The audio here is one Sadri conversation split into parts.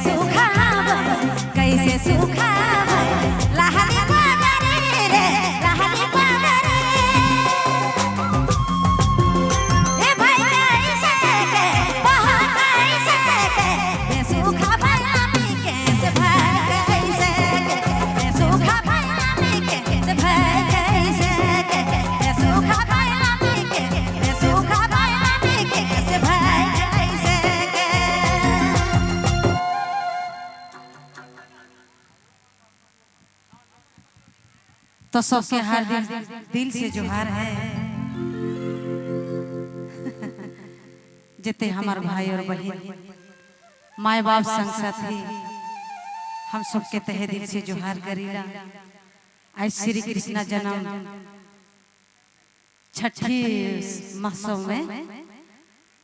सुखाबै, कैसे सुखाबै लहरी पगरे रे, लहरी पगरे। ए भाई कैसे के बहा कैसे के ए सुखाबै आमी कैसे भाई, कैसे के ए सुखाबै आमी कैसे भाई, कैसे के ए सुखाबै आमी के, ए सुखाबै आमी कैसे भाई, कैसे के। तो सबके हार्दिक दिल से जोहार है। जिते हमार भाई और बहन, माए बाप संग साथी, हम सबके तहे दिल से जोहार करीला। आज श्री कृष्णा जन्म छठी महोत्सव में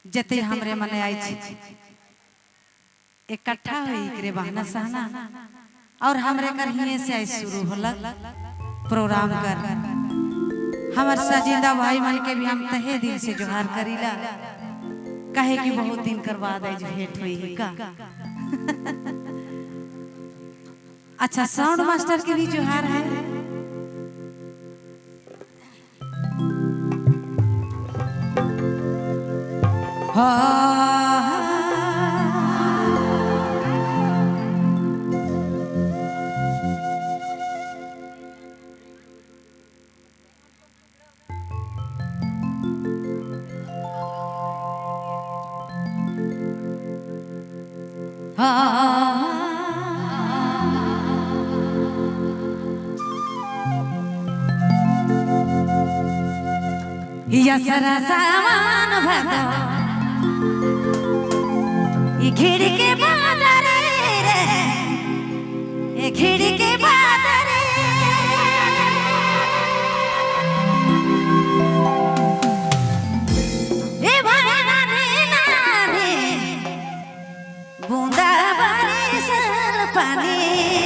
जते हमरे मने आई छी इकट्ठा हुई करे बहना सहना और हमरे कर हिये से आई शुरू होलक प्रोग्राम कर। हमार सजिंदा भाई मन के भी हम तहे दिल से जोहार करीला, कहे कि बहुत दिन कर बाद आज भेंट हुई है का। अच्छा, साउंड मास्टर के भी जोहार है। यसरा सामान भदो ई खिड़की बादरे रे, ए खिड़की बादरे। ए भाई नानी नानी बूंदा बारिश पानी।